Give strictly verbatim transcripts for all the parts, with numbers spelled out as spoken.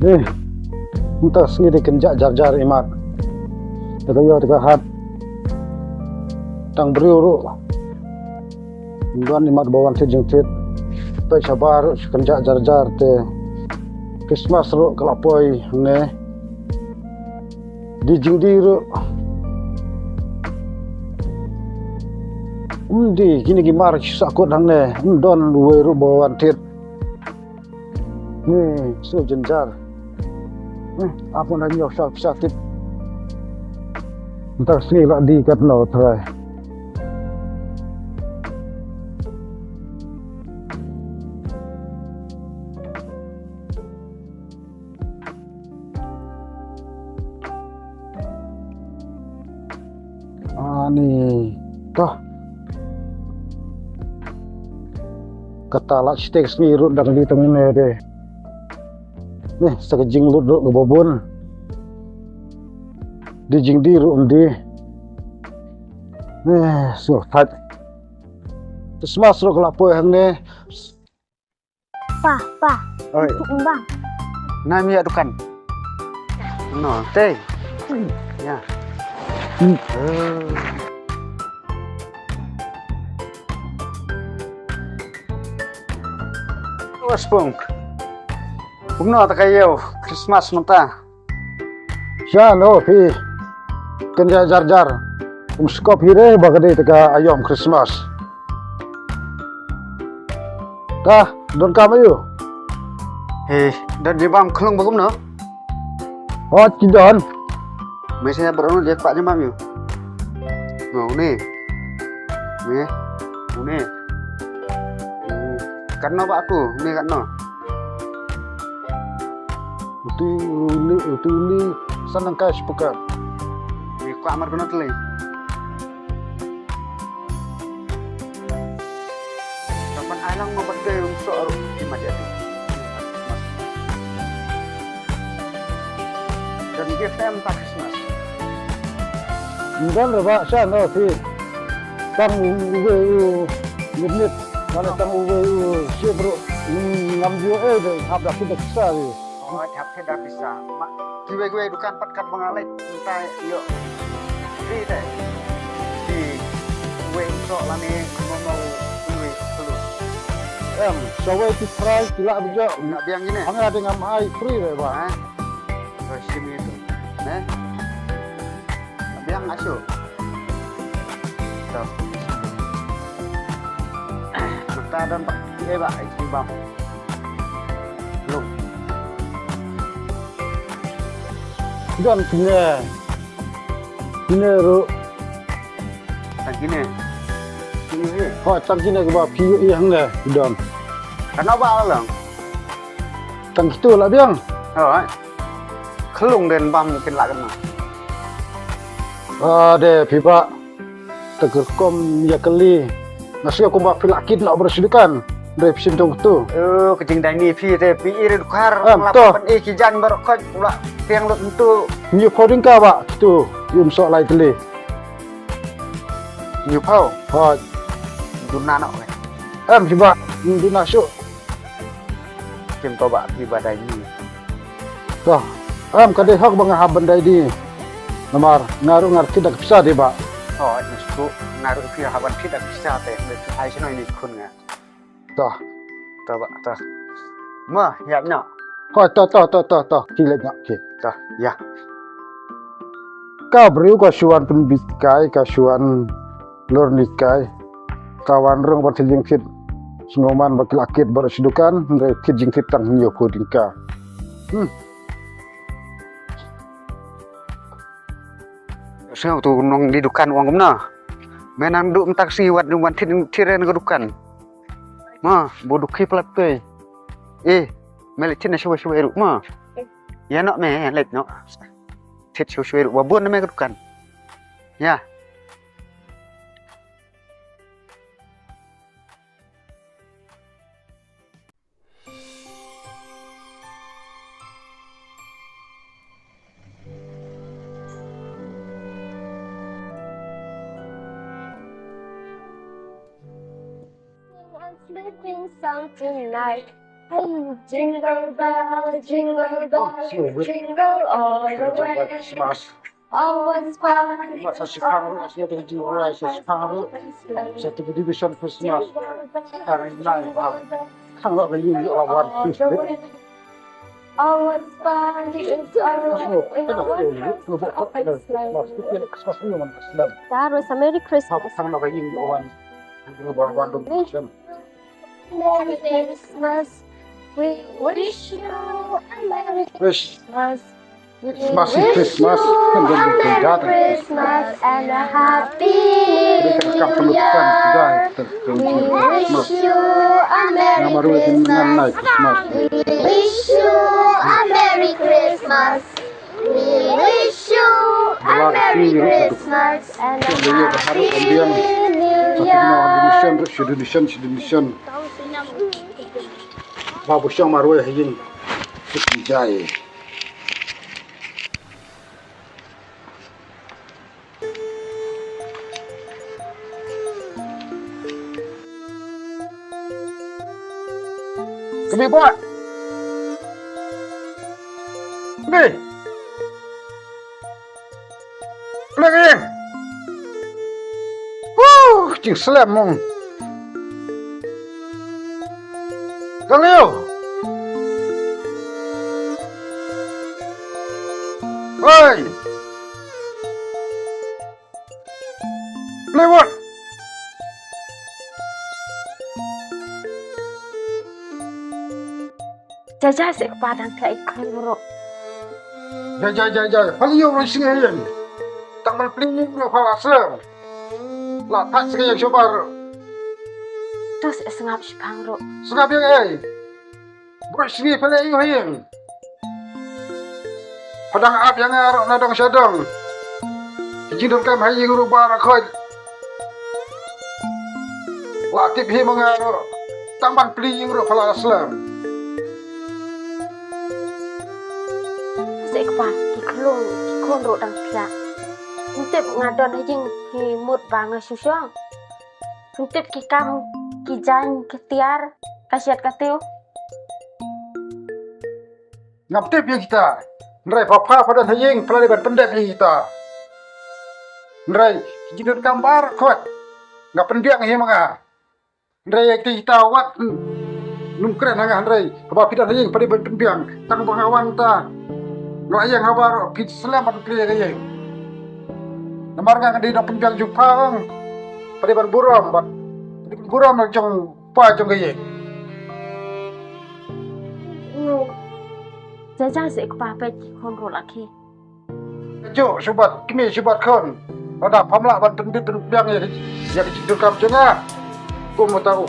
Eh, mynta sngi dei kynjah jar jar imat. Te ka ïoh te ka hat. Tang briew ruh. Don imat ba wan thied jingthied. Peit shabar ruh kynjah jar jar te. Christmas ruh ka la poi hangne. Dei jingdie ruh. Ym dei kine ki mar ki sahkut hangne. Ym don uwei ruh ba wan thied. Ni, so jynjar. Ni, apun da ñiew sha pisa tip. Ntar sngi la dei katno trai. Ani, to. Kata la stek sngi ruh dang dei tang ne de. Ni, sa ka jinglut ruh ka babun. Dei jingdie ruh ym dei. Ni, so thait. Christmas ruh ka la poi hangne. Pa, pa. Oi. Untuk embang. Nai mi ïa dukan. No, tei. Ya. Hmm. Eh. Wah, spung. Kumno ta ka ïew Christmas mynta? Sha no phi. Kynja jar jar. Um skop hi re ba ka dei ta ka aïom Christmas. Ta, don kam aïu? He, don jibam khlung ba kumno? Hot ki don. Me sha bro no je kwah jibam aïu. No ne. Ne. Ne. Hmm. Katno ba tu, ne katno. Utu ni, utu ni, san nang kai sepekat. Ni kwah mar kena teli. Kapan ai lang ma birthday um so aru di ma jadi. Dan gift em tak Christmas. Ndan re ba sha no si. Tang uwe u minit. Mana tang uwe u si bro. Ngam jio eh de hap dak kita kisa di. Oh, hap kita kisa. Ma, kiwe kiwe dukan pat kat bangalai. Ntai yo. Di de. Di we so lane mo mo we pelu. Em, so we ti fry kila bejo. Nak biang gini. Hang ada ngam ai free re ba. Ha? Oi, simi tu. Ne? Biang asu. Tu. Mata dan pak eh ba ai si bam. Lu. Don sini. Sini ru. Tang kine. Kine. Ho, tang kine ke ba piu i hang ne. Don. Kenapa lang? Tang kitu lah biang. Oh, ai. Khlung den bam kin la kena. Ah, de phi ba. Te ka rukom ïa kali. Nga sngew kumba phi la kit noh baroh shi dukan. Dei phi shim tong tu. Oh, ka jingdai ni phi te phi i re dukan. Em, to. Pen i ki jan baroh koit pula piang lut tu. Ñiewphew tyngka ba tu. Ym soh lai tylli. Ñiewphew. Hooid. Duna noh. Em, phi ba. Duna shuh. Kim to ba phi ba dai ni. To, em ka dei hok ba nga hap ban dai di. Namar nga ruh nga rkit da ka pisa di ba. To, nga sku nga ruh phi hap ban rkit da ka pisa te. Ai shnoi ni khun nga. To. To ba, to. Ma, ïa no. Ho, to, to, to, to, to. Ki leit no, ki. To, ïa. Ka briew ka shuan pynbit kai, ka shuan Lor ni kai. Ka wan rung ban thied jingthied. Sngewman ba ki la kit baroh shi dukan, hynrei thied jingthied tang hynñiew phew tyngka. Hmm. Sngewtu nong di dukan ong kumno. Me nang duh mynta ka sngi wat wan thied thied re na ka dukan. Ma, bu dukhi plat pei. Eh, me leit thied na shawei shawei ruh ma. Ïa noh me, leit noh. Thied shawei shawei ruh ba bun na me ka dukan. Ïa. I'm sleeping sound tonight. Jingle bell, jingle bell, jingle all the way. Christmas. Always fun. Masa shipang ruh, masa shipang ruh, masa shipang ruh. Masa tu division Christmas. Hari nai, ah. Kang ruh ka ïing ruh wan. Always fun. It's always Christmas. Dar was a Merry Christmas. Kang ruh ka ïing ruh wan. Merry Christmas. We wish you a Merry Christmas. Christmas, Christmas. Christmas and a Happy New Year. We wish you a Merry Christmas. We wish you a Merry Christmas. We wish you a Merry Christmas and a Happy New Year. Ba bu shong marwei ha ïing. Jai. Kami buat. Kami. Pleng ïing. Huh, jing slem mong. Kang Liu. Hoi. Pleng wat. Jai jai seh kpa dang ka ikon ruh. Jai jai jai jai. Hal ïoh ruh sngewbha. Tang ban pleng ruh pha la slem. La thak sngewbha shubar. Tos eh sngap shipang ruh. Sngap ïa ei. Bro sngi pele ïoh ïing. Pha dang ap ïa nga ruh na dong sha dong. Ki jingdonkam ha ïing ruh ba ra khot. Wa tip hi ma nga ruh. Tang ban pli ïing ruh pha la slem. Seh kpa ki khlung ki khun ruh dang pia. Ntip nga don ha ïing ki mut ba nga shu shong. Ntip ki kam ki jaiñ ki tiar ka shet ka tiew. Ngam tip ïa kita. Hynrei pha pha pha don ha ïing pha la dei ban pyndep ïa kita. Hynrei ki jingdonkam baroh khot nga pynbiang hi ma nga. Hynrei ïa kita wat num kren ha nga hynrei haba phi don ha ïing pha dei ban pynbiang tang ba nga wan ta. Nga la ïeng haba ruh phi slem ban plie ka ïing. Namar nga nga dei nongpynbiang jong pha ong pha dei ban burom bad pha dei ban burom na jong pa jong ka ïing. Jaja seh kpa peit ki khun ruh la ki. Ka juk shubat kmie shubat khun. Lada pham lah ban pynbit pynbiang ïa ka ïa ka jingdonkam jong nga. Kum uta u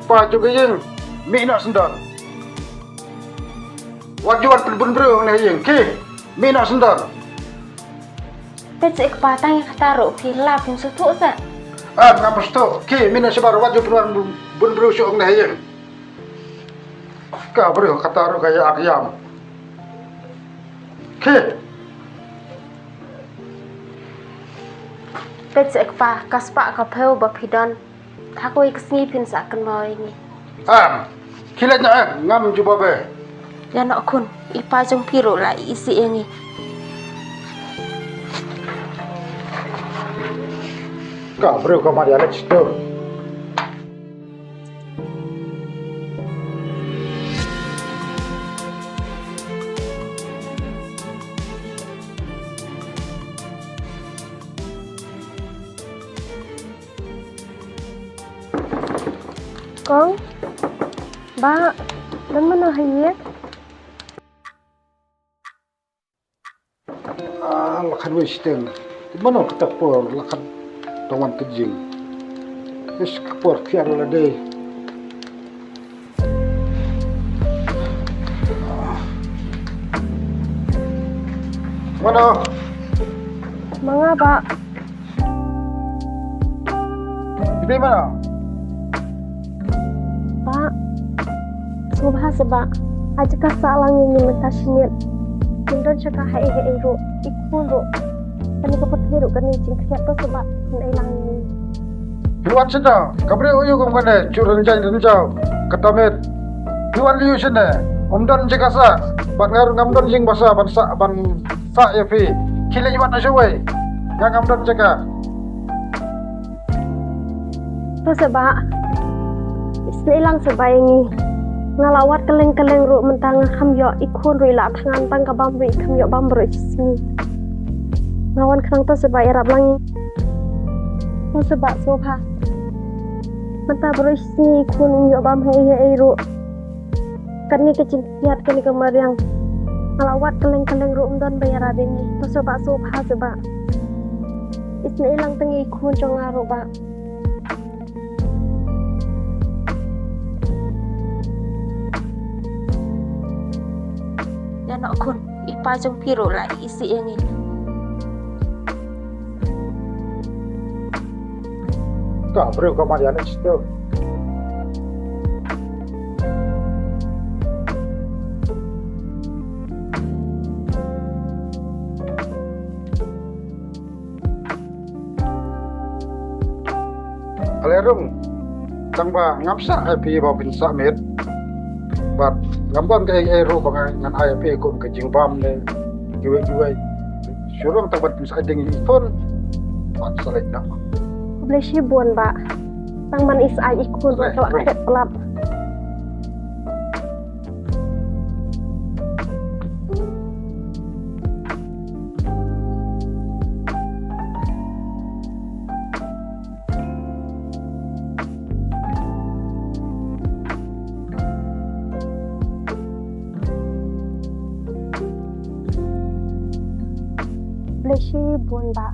pa jong ka ïing mih noh sendon. Wat ju wan pynbun briew ne ïing ki mih noh sendon. Peit seh kpa tang ïa kata ruh phi lap phin sngewthuh seh. Em ngam sngewthuh ki mih noh shabar wat ju pynwan bun briew shuh ne ïing. Ka briew kata ruh ka ïa ak ïam. Ki. Peit seh kpa ka spah ka phew ba phi don. Tha kawei ka sngi phin sa kynmaw ïa ngi. Em. Ki leit noh em ngam jubab eh. Ïa noh khun i pa jong phi ruh la isih ïa ngi. Ka briew ka mat ïa leit sdor. Kong, ba, don mano ha ïing? Ah, la khat wei shiteng. Mano kata por la khat tawan ka jing. Is ka por kiar la dei. Mano? Ma nga ba. Ibe mano? Ba. Sngewbha sa ba. Aja ka sah lang ïa ngi mynta shi miet. Ngim don sha ka haei haei ruh. I khun ruh. Kane ka pyrthei ruh kane jingkhriat to sa ba. Ngin ei lang ïa ngi. Phi wan sha ka briew aïu kum kane, shu rynjang rynjaw. Kata met. Wan lyu shane, ym don jaka sah, bad nga ruh ngam don ïing ba sah ban sah, ban sah ïa phi. Khie leit wat na shawei, nga ngam don jaka. To seh bah, isynei lang seh bah ïa ngi. Nga la wad kylleng kylleng ruh mynta nga kham ïoh i khun ruh i la thngan, tang ka bam ruh i kham ïoh bam baroh shi sngi. Nga wan khnang, to seh bah ïarap lang. To seh bah sngewbha. Mynta baroh shi sngi i khun im ïoh bam hei hei ruh. Kane ka jingkiad, kane ka mariang. Nga la wad kylleng kylleng ruh ym don ba ïarap ïa ngi. To seh bah sngewbha seh bah. Isynei lang tang ïa i khun jong nga ruh bah. Ïa noh khun, i pa jong phi ruh la isih ïa ngi. Ka briew ka mat ïa ne sdang. Ale rung, tang ba ngam sah ïa phi ba phin sah miet. Bad ngam don kaei kaei ruh ba ngan ai ïa phi kum ka jingbam ne kiwei kiwei. Shu rung tang ban phin sah ding i khun. Bad sa leit noh. Khublei shibun bah. Tang ban i sah i khun ruh to khet plat. Khublei shibun bah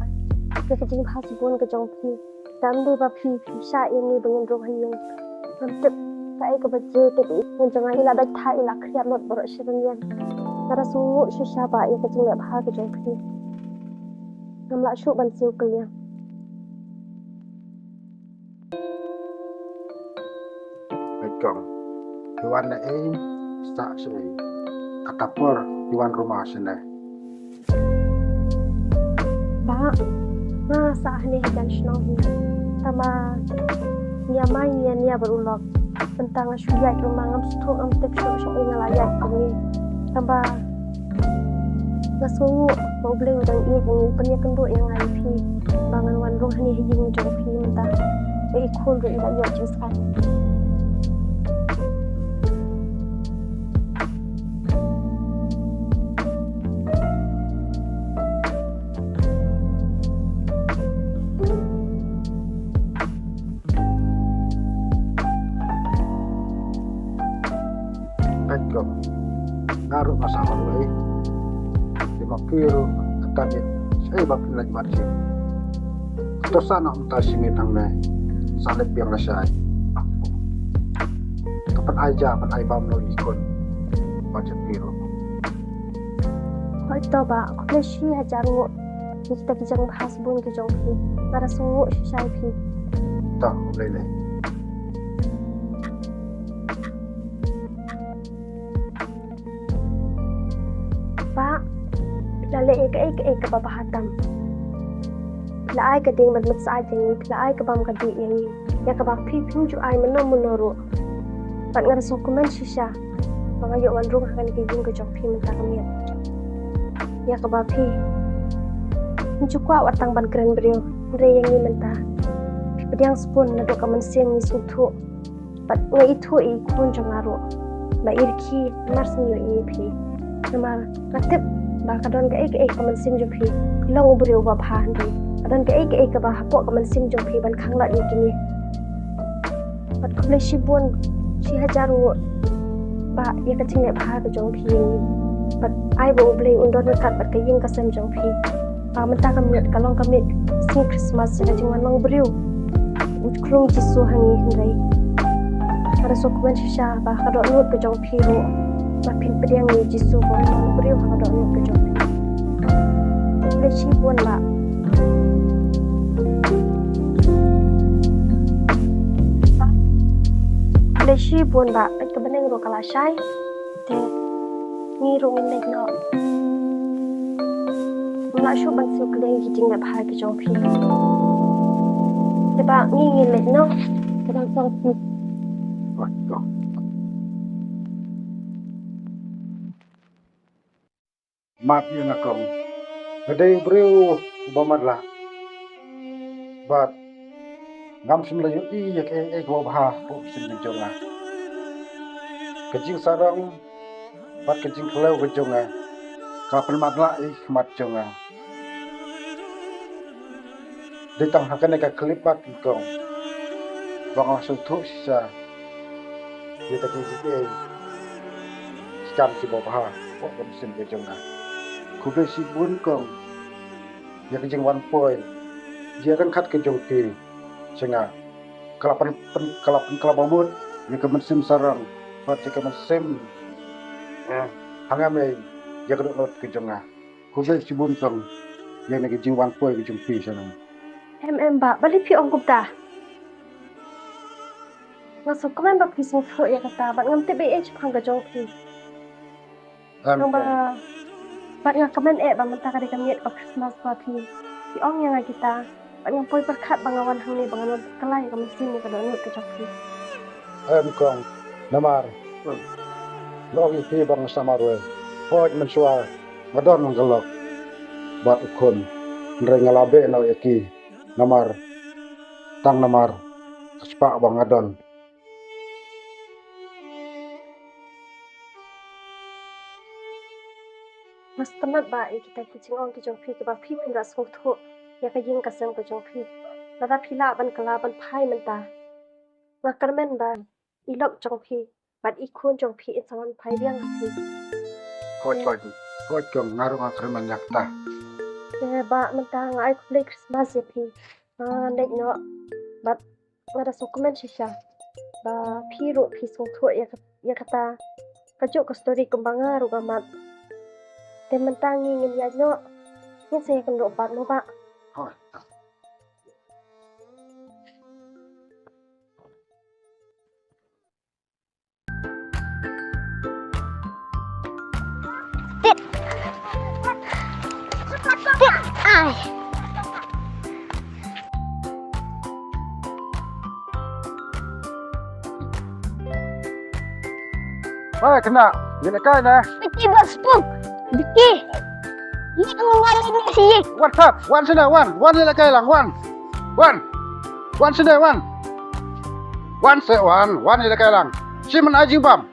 ïa ka jingbha shibun ka jong phi. Tang dei ba phi, phi shah ïa ngi ba ngin rung ha ïing. Ngam tip kaei kaba jia, tip i khun jong nga i la dait thah, i la khriat lut baroh shi rynïeng. Nga da sngewnguh shisha bah ïa ka jingleh bha ka jong phi. Ngam lah shuh ban siew kylliang. Peit kong, phi wan na ei, sah sha ei. Kata por phi wan ruma shane. Bah, nga sah hangne hajan shnong hi. Tangba nia mai nia nia bad u lok. Mynta nga shu ïaid ruma, ngam sngewthuh, ngam tip shuh shaei nga la ïaid kumne. Tangba nga sngewnguh ba U Blei u dang ïeit, u pynïakynduh ïa nga ïa phi ba ngan wan rung hangne ha ïing jong phi mynta. Ba i khun ruh i la ïoh jingsngewsih. Peit ko, nga ruh nga sah marwei. Te ma phi ruh, ata miet shaei ba phin leit wad shuh. To sah noh mynta shi miet hangne. Sah leit biang lashai. To pyn-ai ja, pyn-ai bam noh ïa i khun. Bad ïa phi ruh. Hooid to bah, khublei shi hajar nguh ïa kita ki jingbha shibun ki jong phi. Nga da sngewnguh shisha ïa phi. To, khublei lei. Bah, phi la leh ïa kaei kaei kaba bha tam. Phi la ai ka ding ban pynsyaid ïa ngi, phi la ai ka bam ka dih ïa ngi. Ïa kaba phi phim ju ai mynno mynno ruh. Bad nga da sngewkmen shisha ba nga ïoh wan rung ha kane ka ïing ka jong phi mynta ka miet. Ïa kaba phi phim ju kwah wat tang ban kren briew, hynrei ïa ngi mynta phi pdiang shibun, naduh ka mynsiem ngi sngewthuh. Bad nga ithuh ïa i khun jong nga ruh ba i rkhie namar sngewthuh ïa phi. Namar nga tip ba ka don kaei kaei ka mynsiem jong phi, phi long u briew uba bha, hynrei ka don kaei kaei kaba hapoh ka mynsiem jong phi ban khanglad ïa kine. Bad khublei shibun, shi hajar nguh bah ïa ka jingleh bha ka jong phi ïa ngi. Bad ai ba U Blei un don ryngkat bad ka ïing ka sem jong phi. Ba mynta ka miet ka long ka miet sngi Christmas, ïa ka jingwan long briew u Khlung Jisu ha ngi, hynrei nga da sngewkmen shisha ba ha ka dohnud ka jong phi ruh ba phin pdiang ïa u Jisu ba un long briew ha ka dohnud ka jong phi. Khublei shibun bah. Khublei shibun bah, ka bneng ruh ka la shai. Te ngi ruh ngin leit noh. Ngam lah shuh ban siew kylliang ïa ki jingleh bha ki jong phi. Te bah, ngi ngin leit noh. Ka dang song phi. Map ïa nga kong. Nga dei u briew uba matlah. Bad ngam shym la ïohi ïa kaei kaei kaba bha hapoh ka mynsiem ka jong nga. Ka jingsarong bad ka jingklew ka jong nga ka pynmatlah ïa ki khmat jong nga. Dei tang ha kane ka khyllipmat kong ba nga sngewthuh shisha ïa kata ki jingeh ki kam kiba bha hapoh ka mynsiem ka jong nga. Khublei shibun kong ïa ka jingwan poi jingryngkat ka jong phi sha nga. Ka la pyn, pyn, ka la pynkylla bamut ïa ka mynsiem sarong bad ïa ka mynsiem, eh, hangam ïa ka dohnud ka jong nga. Khublei shibun kong ïa kane ka jingwan poi ka jong phi sha nga. Em em bah, balei phi ong kumta? Nga sngewkmen ba phi sngewthuh ïa kata bad ngam tip ei ei shaphang ka jong phi. Em, tang ba em. Bad nga kmen eh ba mynta ka dei ka miet ba Christmas ba phi, phi ong ïa nga kita. Bad nga poi pyrkhat ba nga wan hangne ba nga wan pynkylla ïa ka mynsiem ïa ka dohnud ka jong phi. Em kong, namar nga ong ïa phi ba nga samar wei. Hooid mynshuwa nga don lang ka lok bad u khun, hynrei nga la beh noh ïa ki. Namar, tang namar ka spah ba nga don. Nga sngewtynnat bah ïa kita ki jingong ki jong phi kiba phi phin da sngewthuh ïa ka ïing ka sem ka jong phi. Lada phi lah ban kylla ban phai mynta, nga kyrmen ba i lok jong phi bad i khun jong phi in sa wan phai biang ha phi. Hooid, hooid, hooid kong, nga ruh nga kyrmen ïa kata. Te bah mynta nga ai khublei Christmas ïa phi. Nga leit noh bad nga da sngewkmen shisha ba phi ruh phi sngewthuh ïa ka, ïa kata kajuh ka story kumba nga ruh nga mad. Te mynta ngi ngin ïaid noh, ngin sa ïakynduh pat mo bah. Hooid. Ai. Hai, kena. Ngi lehkai ne? Piti bos pung. Piti. Ni ngan ni si. Wan sat, wan sini, wan, wan ïalehkai lang, wan. Wan. Wan sini, wan. Wan se, wan, wan ïalehkai lang. Shi men ai jingbam.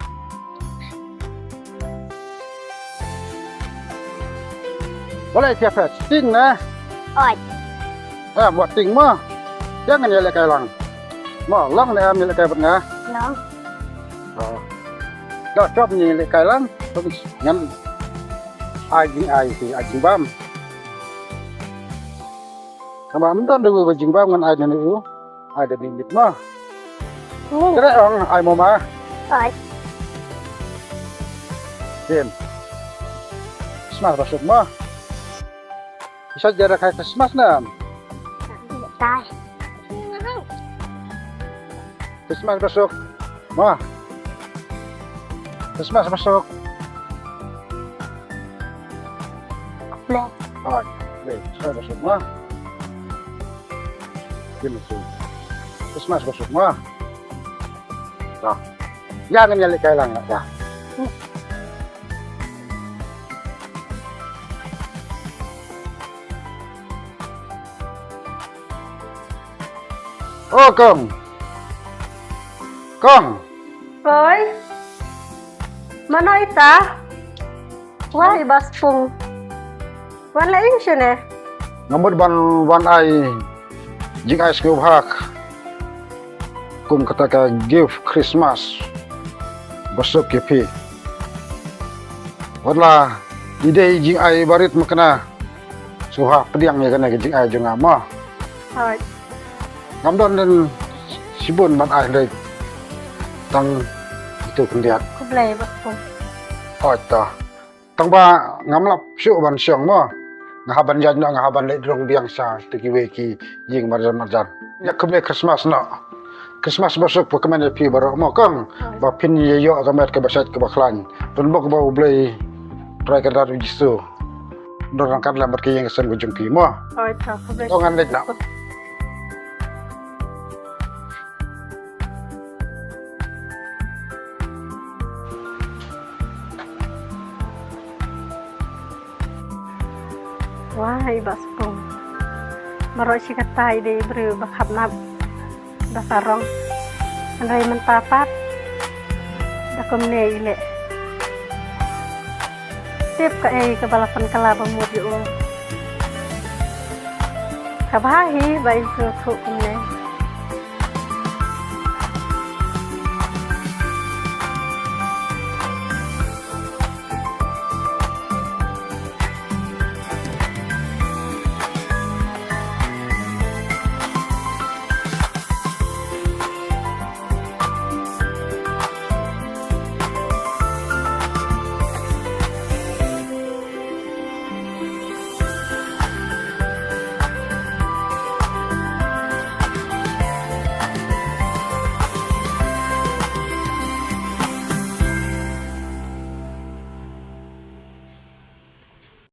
Balei phi ïa phet? Ting ne? Oi. Eh, wat ting mo. Ïa ngan ïalehkai lang. Mo, long ne em ïalehkai bad nga? Long. Oh. Doh, jop ngi lehkai lang. Ngan ai jing ai, ai jingbam. Tangba mynta da wei ba jingbam ngan ai da u. Ai da bimit ma. Hmm. Kre ong ai mo ma. Ai. Din. Christmas ba suk ma. Isa jara kai Christmas na. Tai. Christmas ba suk. Ma. Christmas ba suk. Ble. Ah, ble. Christmas ba suk, ma. Christmas ba suk, ma. Dah. Ïa ngan ïalehkai lang, ïa. O kong. Kong. Oi. Mano ita? Wah, i Baspung. Wan la ing shane. Nga mut ban wan ai jingai sngewbha kum kata ka gift Christmas ba suk ïa phi. Wat la i dei jingai barit ma kane. Sngewbha pdiang ïa kane ka jingai jong nga mo. Hooid. Ngam don shibun ban ai lei. Tang itu khyndiat. Khublei Baspung. Hooid ta. Tangba ngam lap shuh ban shong mo. Nga hap ban ïaid noh, nga hap ban leit rung biang sha tu kiwei ki ïing marjan marjan. Ïa khublei Christmas noh. Christmas ba suk, ba kmen ïa phi baroh mo kong. Ba phin ïa ïoh ka met kaba shait kaba khlaiñ. Don bok ba U Blei Trai Kynrad U Jisu. Don ryngkat lem bad ka ïing ka sem ka jong phi mo. Hooid, khublei. Ngan leit noh. Wah, i Bah Spung. Baroh shi katta i dei i briew ba khapnap, ba sarong. Hynrei mynta pat da kumne i leh. Tip kaei kaba la pynkylla ba mut ïa u. Kaba hi ba in sngewthuh kumne.